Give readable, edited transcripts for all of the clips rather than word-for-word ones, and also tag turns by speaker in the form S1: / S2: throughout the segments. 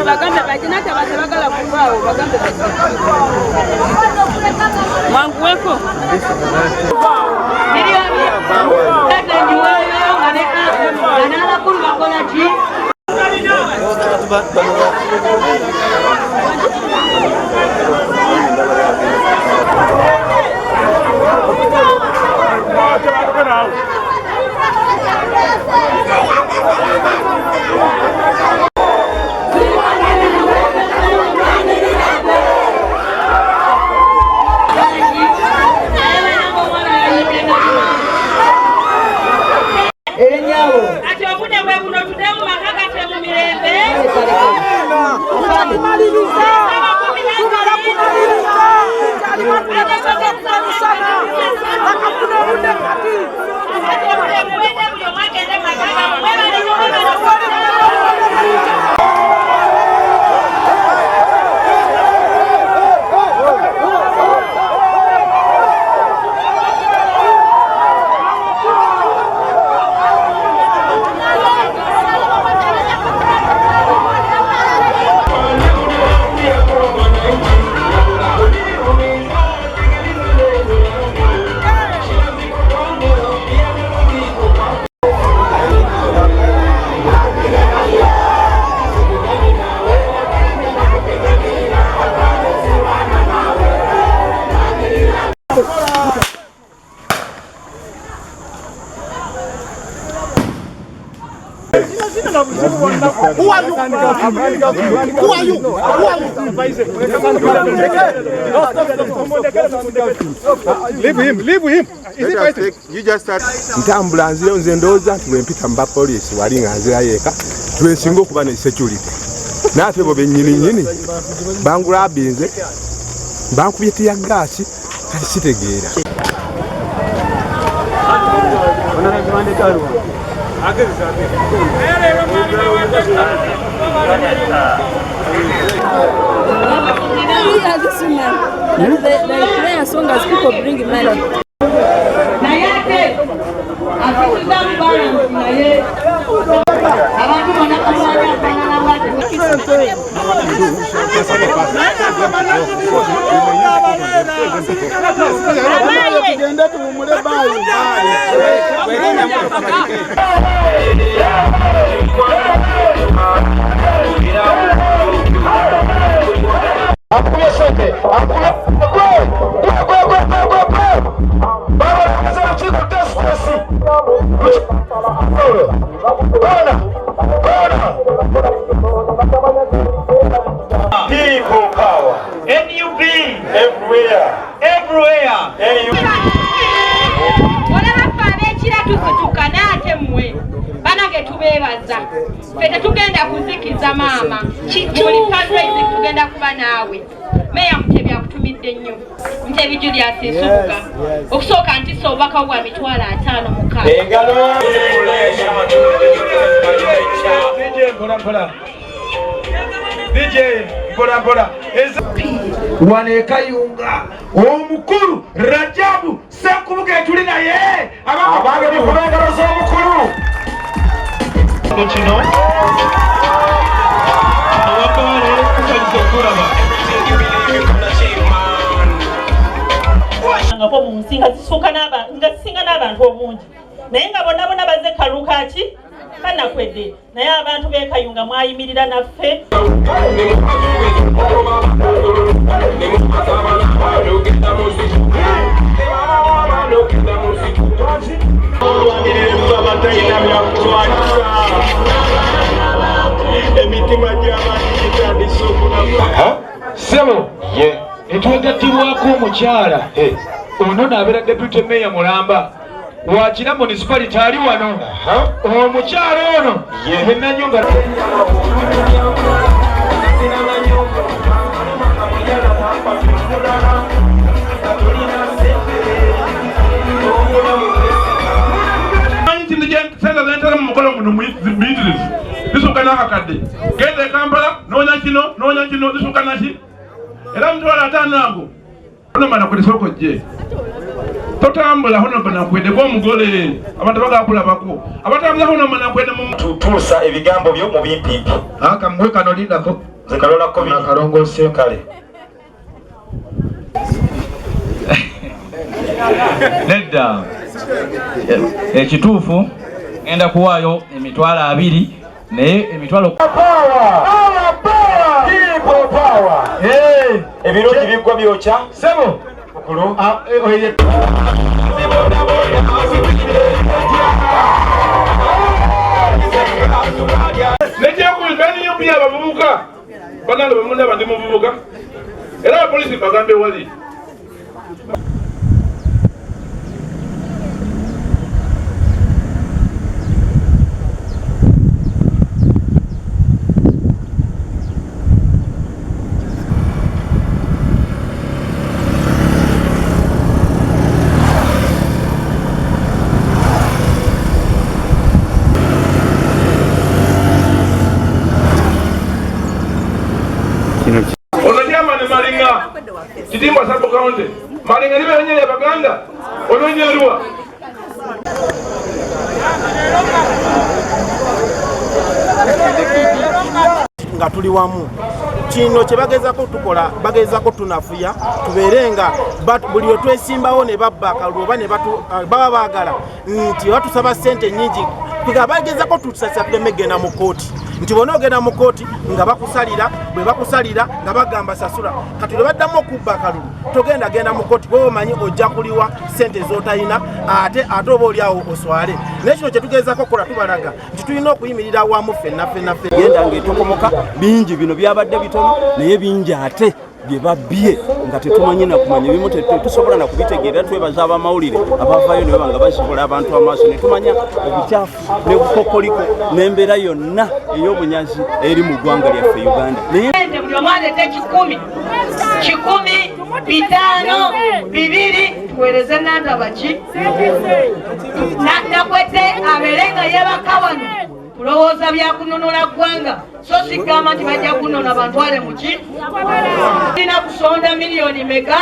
S1: Bagambe bajje nate abatebagala kuvaawo, bagambe bajje mwanguweko.
S2: Kati njiweeyo nga n'abakulu bakola ki?
S1: Ati obudde bwe buno, tudde mu maka gaffe mu mirembe.
S3: Kumaliriza, tumala kumaliriza, kyalimatmusana akafuna obudde kati.
S1: Ati obudde buwedde, buli omu agende mu maka gammwe. Mwebale nnyo, mwebale.
S3: Who are you? Who are you? Who are you?
S4: Leave him, leave him. Is he fighting?
S5: You just start.
S4: Ntambula nzirayo. Nze ndowooza nti bwe mpita mu bapoliisi wali nga nzirayo eka, twesinga okuba ne security, naate bo bennyini nnyini bangulabinze, bankubye tear gas. Kati sitegeera.
S1: This woman, they play as long as people bring money.
S2: Naye ate atutuzamu balance, naye abantu bonna bamwanya afaanana bwati.
S3: Tugende tuwumule bayi.
S6: Akubye sente, akubye gwe gwe gwe gwe gwe gwe gwe babalagaza lukiiko tesitesi kona kona.
S7: People power.
S8: NUP.
S7: Everywhere.
S8: Everywhere.
S7: NUP.
S9: Olaba ffe ab'ekira tusituka, naate mmwe banange tubeebaza. Ffe tetugenda kuzikiza maama. Buli fundraising tugenda kuba naawe. Meya Mutebi akutumidde nnyo, Mutebi Julius Nsubuga. Okusooka ntisa obubaka bwa 56,000.
S7: Engalo.
S6: DJ, mpola mpola. DJ, mpola mpola. Wano ekayunga omukulu Rajabu Senkubuge tuli naye.
S7: Abange, mukuba engalo z'omukulu.
S8: Kino owabbaale tusanyusa okulaba.
S10: Ngako mu nsi nga zisuuka nga zisinga n'abantu obungi, naye nga bonna bonna bazze kaluka ki kanakwedde, naye abantu b'e Kayunga mwayimirira naffe.
S7: Abatalina byakutwalisa, emitima gy'abantu gitandise okunafa.
S6: Sebo, netwegattibwako omukyala ono naabeera deputy mayor mulamba wakira municipality ali wano. Omukyala ono yenanyonga.
S11: Manyi kintu sente zentera mu mukolo guno muyitirivu, zisukka n'akakadde. Genda e Kampala, noonya kino, noonya kino, zisukka naki. Era 50,000 ago onomana kwede, sooka ojje totambula honomana kwede gw'omugole, abantu bagakulabako abatambuza honomana kwede mu
S7: Tutuusa ebigambo byo mu bimpimpi.
S6: Akamuwe kano, lindako. Nze Kalola Covid
S7: Akalongoose.
S6: Kale.
S8: Nedda, ekituufu ngenda kuwaayo 20,000, naye emitwalo
S6: Power! Power! People power!
S7: Hey!
S6: Ebirungi biggwa byokya.
S7: Sebo.
S6: Mukulu.
S7: Oye.
S11: Nekyekulibaniyo abavubuka banange bemundaba ndi muvubuka era abapoliisi bagambe wali. Ono chairman Malinga Kitimbwa sub county Malinga libe yenyewe ya Baganda ono yenyewe.
S3: Nga tuli wamu kino kye bagezaako tukola, bagezaako tunafuya tubeere nga buli we twesimbawo ne babba akalulu oba ne baba baagala nti batusaba ssente nnyingi, nga bagezaako tusasa tuleme genda mu kkooti, nti bonna ogenda mu kkooti nga bakusalira, bwe bakusalira nga bagamba sasula. Kati lwe baddamu okubba akalulu togenda genda mu kkooti, bwe omanyi ojja kuliwa ssente z'otalina, ate oba oli awo oswale. Naye kino kye tugezaako okukola tubalaga nti tulina okuyimirira wamu ffenna ffenna ffenna.
S5: Genda ng'etokomoka bingi, bino byabadde bitono naye bingi ate bye babbye nga tetumanyi na kumanya, ebimu tetusobola na kubitegeera. Twebaza abamawulire abavaayo ne baba nga basobola abantu amaaso ne tumanya obukyafu ne bukokoliko n'embeera yonna ey'obunyazi eri mu ggwanga lyaffe Uganda. Naye
S2: buli omu aleete 100, 100, 5, 2 tuweereze Nantaba ki Nakwedde abeere nga yeebaka wano kulowooza byakununula ggwanga, so sigamba nti bajja kunona bantwale muki. Tulina kusonda miliyoni meka?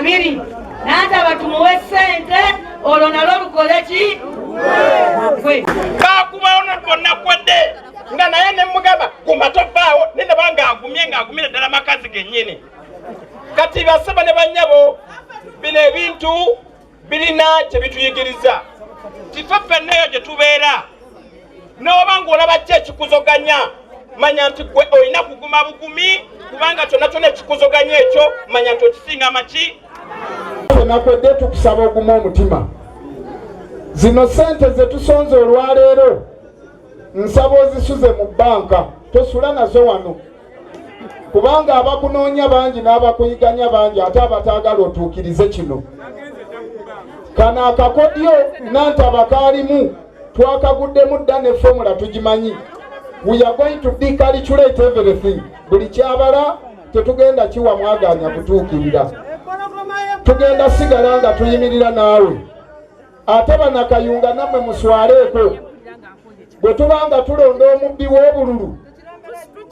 S2: 2. Nantaba tumuwe ssente olwo nalwo lukole ki?
S7: Bakubawo Nakwedde nga naye ne mugamba guma tovaawo, naye ndaba ng'agumye ng'agumira ddala makazi gennyini. Kati basaba ne bannyabo, bino ebintu birina kye bituyigiriza. Tife ffenna eyo gye tubeera, n'oba ng'olaba ki ekikuzoganya, manya nti gwe olina kuguma bugumi, kubanga kyonna kyonna ekikuzoganya ekyo manya nti okisinga amaki.
S12: Nakwedde tukusaba ogume omutima. Zino ssente ze tusonze olwaleero nsaba ozisuze mu bbanka, tosula nazo wano, kubanga abakunoonya bangi n'abakuyiganya bangi, ate abataagala otuukirize kino. Kano akakodyo Nantaba kaalimu twakaguddemu dda ne formula tugimanyi. We are going to decalculate everything. Buli kyabala tetugenda kiwa mwaganya kutuukirira, tugenda sigala nga tuyimirira naawe. Ate Bannakayunga nammwe muswaleeko, bwe tuba nga tulonda omubbi w'obululu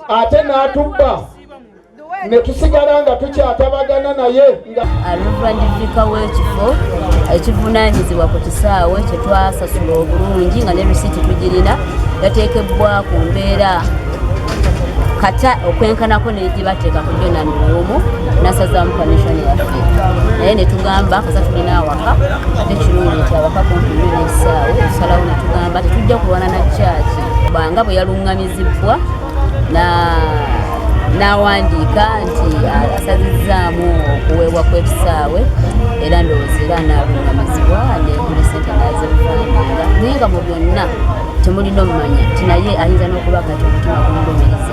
S12: ate n'atubba ne tusigala nga tukyatabagana naye. Nga
S13: Reverend Vicar w'ekifo ekivunaanyizibwa ku kisaawe kye twasasula obulungi nga ne risiiti tugirina, yateekebwa ku mbeera kata okwenkanako negibateeka ku Jonan Luwumu n'asazaamu permission yaffe, naye ne tugamba kasa tulina awaka, ate kirungi nti awaka kumpi nnyo n'ekisaawe. Tusalawo ne tugamba tetujja kulwana na kyaki, banga bwe yaluŋŋamizibwa n'awandiika nti asazizzaamu okuweebwa kw'ekisaawe, era ndowooza era n'aluŋŋamizibwa ne ssente n'azirifandinga. Naye nga mu byonna temulina omumanya nti naye ayinza n'okuba kati omutima gumulumiriza.